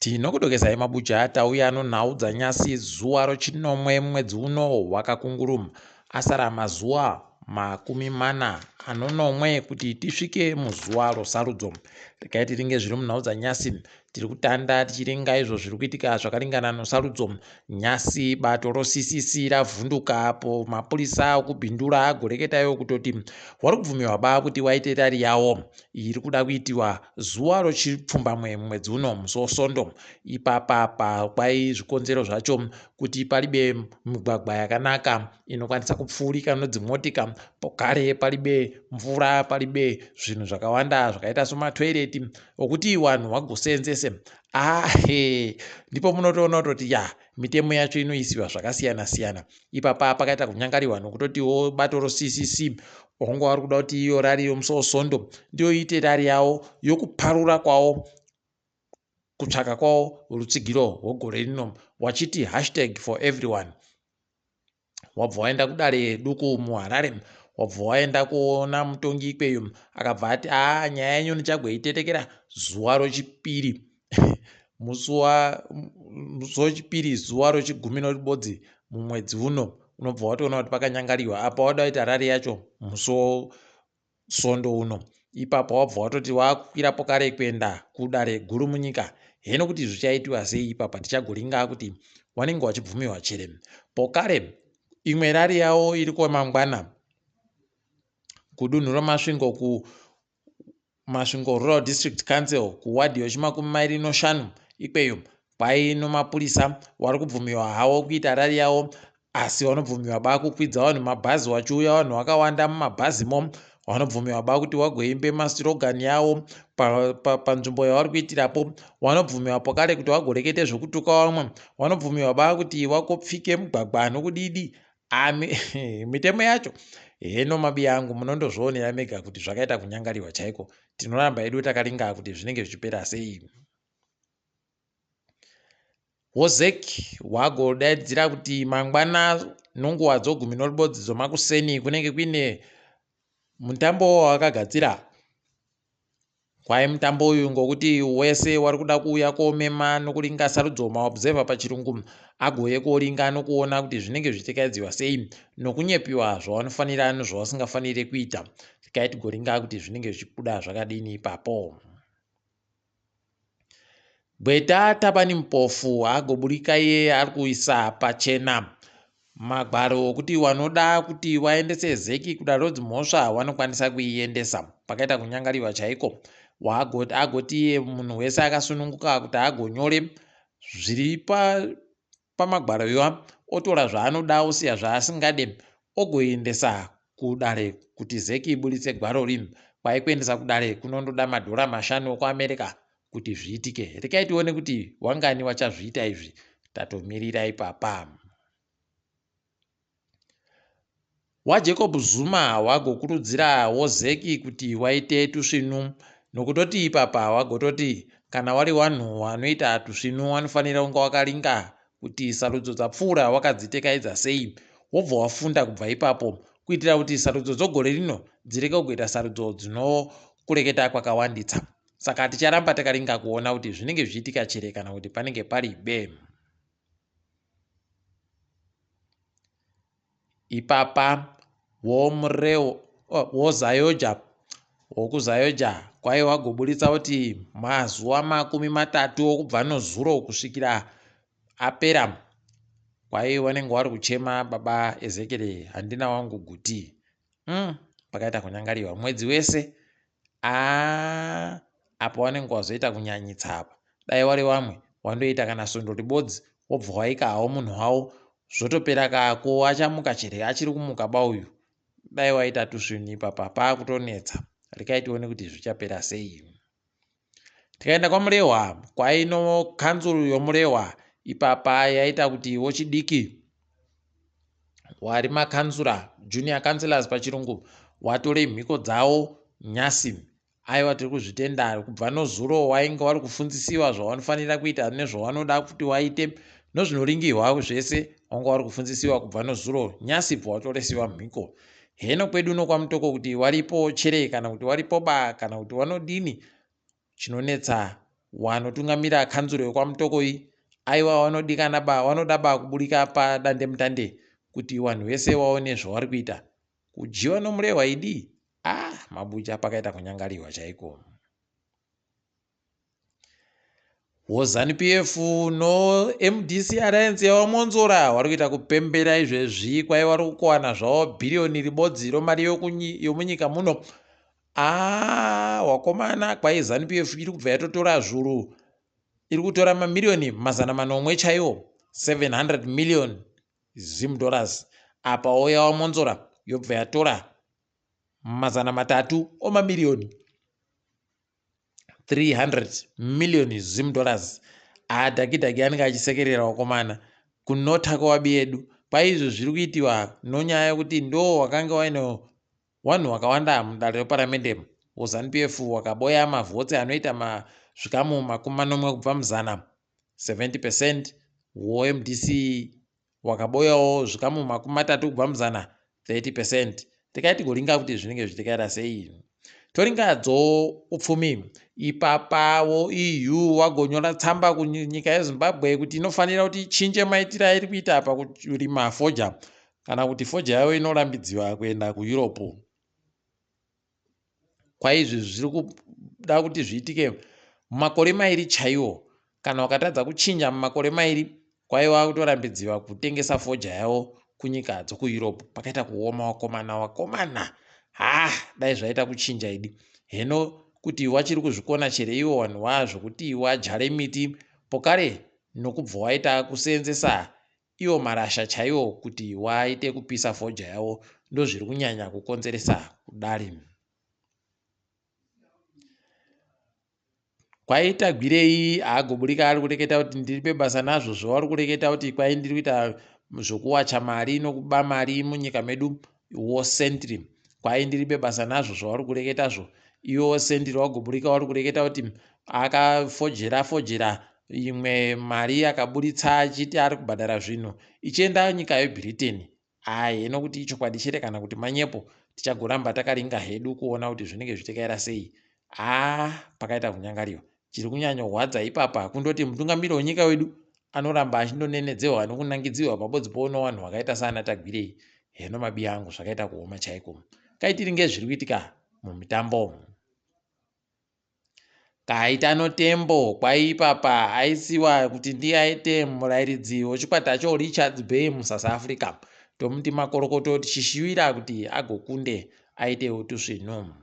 Tinokudokezai mabuja tauya nonhau dzanyasi zuva rochinomwe mwedzi uno wakakunguru. Asara mazuva 47 kuti tisvike muzuva rosarudzo. Regai tiringe zviri munhau dzanyasi. Tiri kutanda tichiringa izvo zviri kuitika zvakaringana nosarudzo. Nyasi bato roCCC ravhunduka apo mapurisa okubhindura agoreketa iwo kutoti wari kubvumiwa ba kuti waite rari yawo. Iri kuda kuitiwa zuva rochipfumbamwe mumwedzi uno musi wosondo. Ipapa pa kwai zvikonzero zvacho kuti palibe migwagwa yakanaka inokwanisa kupfuurika nodzimotika, pokare palibe mvura, palibe zvinhu zvakawanda zvakaita somatoireti okuti vanhu vagoseenzese. Ahe, ndipo munotoona kutoti ya mitemo yacho inoisiwa zvakasiyana siyana. Ipapa pakaita kunyangariwa nokutotiwo bato roCCC hongu vari kuda kuti iyo rari yomusi wosondo ndiyo iite rari yavo yokuparura kwavo kutsvaka kwavo rutsigiro rwegore rino wachiti hashtag for everyone. Wabva waenda kudare duku muHarare, wabva waenda kuona mutongi ikweyo, akabva ati aa nyaya yenyu ndichagoitetekera zuva rochipiri musi wechipiri zuva rochigumi noribodzi mumwedzi uno. Unobva watoona kuti pakanyangariwa apa wada kuita rari yacho musi wosondo uno. Ipapo wabva watoti wakwirapo kare kuenda kudare guru munyika. Heno kuti zvichaitiwa sei ipapa tichagoringa kuti wanenge wachibvumiwa chere. Pokare imwe rari yavo iri kwamangwana kudunhu roMasvingo ku Masvingo Rural District Council kuwadhi yochimakumi mairi noshanu ikweyo kwaino mapurisa wari kubvumiwa hawo kuita rari yavo asi vanobvumiwa ba kukwidza vanhu mabhazi vachiuya vanhu vakawanda mumabhazimo. Vanobvumiwa ba kuti vagoimbe masirogani yavo panzvimbo pa, pa yavari kuitirapo. Vanobvumiwa pokare kuti vagorekete zvekutuka vamwe. Vanobvumiwa ba kuti vakopfike mugwagwa nokudidi. Ami, mitemo yacho heno mabiya angu munondozvionera mega kuti zvakaita kunyangariwa chaiko. Tinoramba hedu takaringa kuti zvinenge zvichipera sei. Wozek wagodaidzira kuti mangwana nonguva dzogumi noribodzi dzomakuseni kunenge kuine mutambo wawakagadzira. Kwai mutambo uyu ngokuti wese wari kuda kuuya komema nokuringa sarudzo maobserver pachirungu agouye koringa nokuona kuti zvinenge zvichitekaidziwa sei nokunyepiwa zvawanofanira nezvawasingafanire kuita. Regai tigoringa kuti zvinenge zvichibuda zvakadini ipapo. Gweta Thabani Mpofu agoburika iye ari kuisa pachena magwaro okuti wanoda kuti waendese zeki kudare rodzimhosva wanokwanisa kuiendesa. Pakaita kunyangariwa chaiko agoti iye munhu wese akasununguka kuti agonyore zviri pamagwaro iwa otora zvaanoda osiya zvaasingade ogoendesa kudare kuti zeki iburitse gwaro rim kwaikuendesa kudare kunondoda madhora mashanu okuAmerica kuti zviitike. Rekai tione kuti wangani wachazviita izvi tatomirira ipapa. WaJacob Zuma wagokurudzira woZeki kuti waite tusvinu nokutoti ipapa wagototi kana wari wanhu wanoita tusvinu wanofanira kunge wakaringa kuti sarudzo dzapfuura wakadzitekaidza sei wobva wafunda kubva ipapo kuitira kuti sarudzo dzogore rino dzirege kugoita sarudzo dzinokureketa kwakawanditsa. Saka ticharamba takaringa kuona kuti zvinenge zvichiitika chere kana kuti panenge paribe. Ipapa woZayoja wokuZayoja kwaiva wagoburitsa kuti mazuva 30 okubva nozuro kusvikira apera kwaiva wanenge wari kuchema baba Ezekiel handina wangu guti. Pakaita kunyangariwa mwedzi wese aa apa wanenge wazoita kunyanyitsa apa dai wari wamwe wandoita kana svondo ribodzi wobva waika hawo munhu wawo zvotopera kako achamuka chere achiri kumuka ba uyu dai waita tusvinu ipapa paakutonetsa rekai tione kuti zvichapera sei. Tikaenda kwaMurehwa kwaino kanzuru yoMurehwa ipapa yaita kuti wochidiki wari makanzura junior councillors pachirungu watore mhiko dzawo nyasi. Aiwa tiri kuzvitenda kubva nozuro wainge wari kufundzisiwa zvawanofanira kuita nezvawanoda kuti waite nozvinoringihwa zvese wanga wari kufundzisiwa kubva nozuro nyasi bva watoresiwa mhiko. Heno kwedu uno kwaMutoko kuti waripo chere kana kuti waripo ba kana kuti wanodini chinonetsa Wanotungamira kanzuro yekwaMutoko iyi aiwa wanodikana ba wanoda ba kuburika padandemutande kuti wanhu wese waone zvawari kuita. Kudyiwa nomurehwa idi ah mabuja pakaita kunyangariwa chaiko. WoZanu PF noMDC Alliance yaVaMwonzora vari kuita kupembera izvezvi kwai vari kukowana zvavo bhiriyoni ribodzi romari yomunyika muno. Aa wakomana kwai Zanu PF iri kubva yatotora zvuru iri kutora mamiriyoni 700 chaiwo 700 million Zim dollars apawo yaVaMwonzora yobva yatora 300 omamiriyoni 300 million Zim dollars. Ah, dhaki dhaki anenge achisekerera wakomana kunota kwewabi yedu kwaizvo zviri kuitiwa nonyaya yekuti ndo wakange waine wanhu wakawanda mudare reparamende weZanu PF wakaboya mavhotsi anoita zvikamu 70 kubva muzana 70 percent woMDC wakaboyawo zvikamu 30 kubva muzana 30 percent. Tikai tigoringa kuti zvinenge zvichitekaira sei. Toringadzo upfumi ipapawo EU wagonyora tsamba kunyika yeZimbabwe kuti inofanira kuti ichinje maitiro airi kuita pakurima fodya kana kuti fodya yavo inorambidziwa kuenda kuEurope. Kwaizvi zviri kuda kuti zviitike mumakore mairi chaiwo. Kana wakatadza kuchinja mumakore mairi kwaiva kutorambidziwa kutengesa fodya yavo kunyika dzokuEurope. Pakaita kuoma wakomana wakomana. Ha, dai zvaita kuchinja idi. Heno kuti wachiri kuzvikona chere iwo wanhu wazvokuti wadyare miti pokare nokubva waita kuseenzesa iwo marasha chaiwo kuti waite kupisa fodya yavo ndozviri kunyanya kukonzeresa kudari. Kwai Tagwirei haagoburika ari kureketa kuti ndiripe basa nazvo zvavari kureketa kuti kwai ndiri kuita zvokuwacha mari nokuba mari munyika medu wo sentry kwai ndiripe basa nazvo zvavari kureketazvo iwo sentry wagoburika wari kureketa kuti akafojera fojera imwe mari akaburitsa achiti ari kubhadhara zvinhu ichienda nyika yeBritain. Ayi heno kuti ichokwadi chere kana kuti manyepo tichagoramba takaringa hedu kuona kuti zvinenge zvichitekaira sei. Haa pakaita kunyangariwa. Chiri kunyanyorwadza ipapa kundoti mutungamiri wenyika wedu anoramba achindonenedzewa nokunangidziwa pabodzi pono vanhu vakaita saana Tagwirei. Heno mabiya angu zvakaita kuoma chaiko. Kaitiri ngezviri kuitika mumitambo. Kaitano Tembo kwaipapa aisiwa kuti ndiye aite murairidzi wechikwata choRichards Bay muSouth Africa. Tomuti makorokoto tichishuwira kuti agokunde aitewo tusvinu.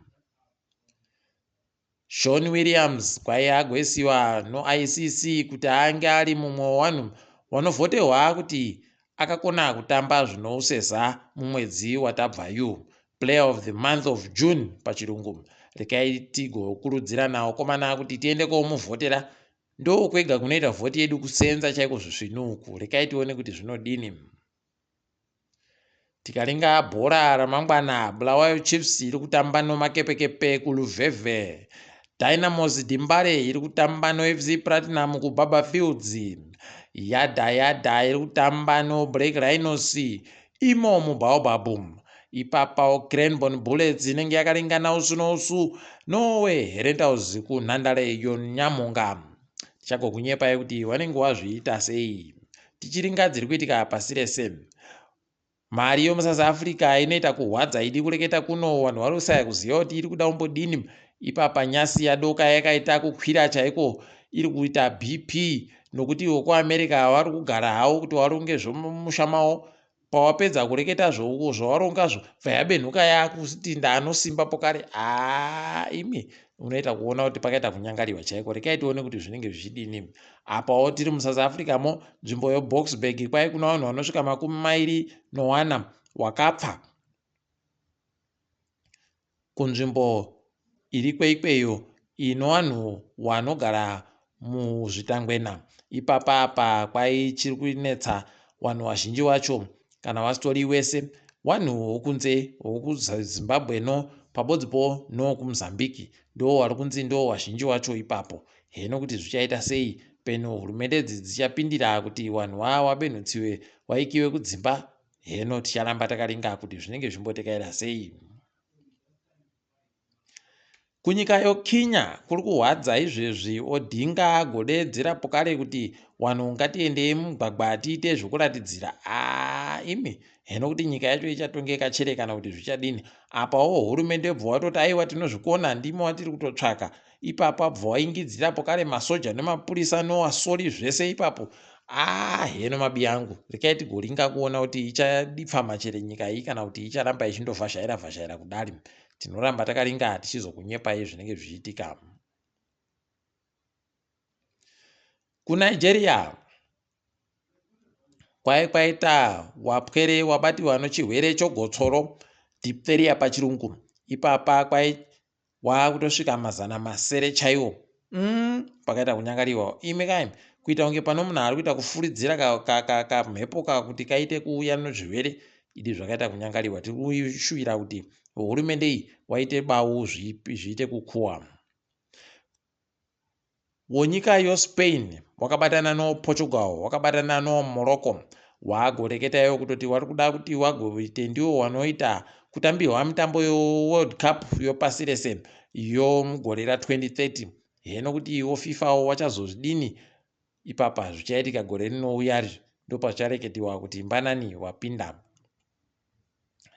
Sean Williams kwaiye agoisiwa noICC kuti ange ari mumwe wevanhu vanovhotehwa kuti akakona kutamba zvinousesa mumwedzi watabva yu. Player of the month of June pachirungu. Rekai tigokurudzirana vakomana kuti tiende komuvhotera. Ndokwega kunoita vhoti yedu kusenza chaiko zvisvinu uku. Rekai tione kuti zvinodini. Tikaringa bhora ramangwana, Bulawayo Chiefs iri kutamba noMakepekepe kuLuvhevhe. Dynamos Dimbare iri kutamba noFC Platinum kuBarbourfields. Yadha Yadha iri kutamba noBlack Rhinos imo muBaobab. Ipapawo Cranborne Bullets inenge yakaringana usu nousu nowe Herentals kunhandare yoNyamunga. Tichagokunyepai kuti wanenge wazviita sei. Tichiringa dziri kuitika pasi rese. Mari yomuSouth Africa inoita kuhwadza idi kureketa kuno vanhu vari kusaya kuziva kuti iri kuda kumbodini. Ipapa nyasi yadoka yakaita kukwira chaiko iri kuita BP nokuti vokuAmerica vari kugara havo kuti varonge zvomumusha mavo pawapedza kureketa zvawarongazvo bva yabenhuka yakuti ndaanosimba pokare haa imi unoita kuona kuti pakaita kunyangariwa chaiko rekai tione kuti zvinenge zvichidini apawo tiri muSouth Africa mo nzvimbo yeBoksburg kwai kuna vanhu vanosvika 24 wakapfa kunzvimbo iri kweikweyo ino vanhu wanogara muzvitangwena ipapa apa kwai chiri kunetsa vanhu vazhinji vacho kana vasitori wese vanhu wokunze wokuZimbabwe no pabodzipo nowokuMozambique ndo wari kunzi ndo wazhinji wacho ipapo heno kuti zvichaita sei peno hurumende idzi dzichapindira kuti vanhu wabenhutsiwe waikiwe kudzimba heno ticharamba takaringa kuti zvinenge zvimbotekaira sei. Kunyika yoKenya kuri kuhwadza izvezvi Odinga agodeedzera pokare kuti wanhu ngatiendei mumugwagwa tiite zvekuratidzira. Aa imi heno kuti nyika yacho ichatongeka chere kana kuti zvichadini. Apawo hurumende yobva watoti aiwa tinozvikona ndimi watiri kutotsvaka. Ipapo abva waingidzira pokare masoja nemapurisa nowasori zvese ipapo. Aa heno mabiya angu rekai tigoringa kuona kuti ichadipfama chere nyika iyi kana kuti icharamba ichindovhazhaira vhazhaira kudari. Tinoramba takaringa tichizokunyepai zvinenge zvichiitika. KuNigeria kwai kwaita wapwere wabatiwa nochirwere chogotsoro, diphtheria pachirungu. Ipapa kwai waakutosvika 600 chaiwo. Pakaita kunyangariwa imi kaimi kuita kunge pano munhu ari kuita kufuridzira kamhepo ka, ka, ka kuti kaite kuuya nozvirwere idi zvakaita kunyangariwa. Tiri kushuvira kuti hurumende iyi waite bau zviite kukuwa. Wonyika yoSpain wakabatana noPortugal wakabatana noMorocco wagoreketa iwo kutoti wari kuda kuti wagoite ndiwo wanoita kutambirwa mitambo yoWorld Cup yopasi rese yomugore ra2030. Heno kuti iwo FIFA wachazozvidini ipapa zvichaitika gore rinouya ndopazvichareketiwa kuti mbanani wapinda.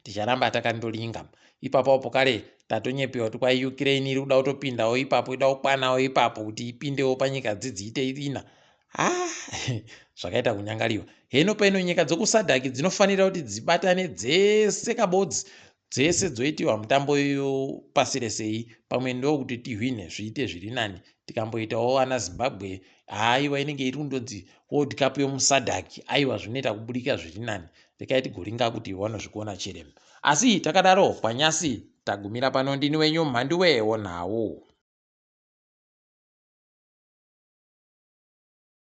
Ticharamba takandolinga ipapo pokare tatonyepewa kuti kwai Ukraine iri kuda kutopindawo ipapo ida kukwanawo ipapo kuti ipindewo panyika dzidziite ina. Ah, zvakaita kunyangariwa. Heno paino nyika dzokuSADC dzinofanira kuti dzibatane dzese kabodzi dzese dzoitiwa mutambo pasi resei pamwe ndokuti tihwine zviite zviri nani. Tikamboitawo ana Zimbabwe aiwa inenge iri kundonzi World Cup yomuSADC aiwa zvinoita kubudika zviri nani. Rekai tigoringa kuti vanozvikona chere. Asi takadaro kwanyasi tagumira pano. Ndini wenyu Mhanduwe wonhau.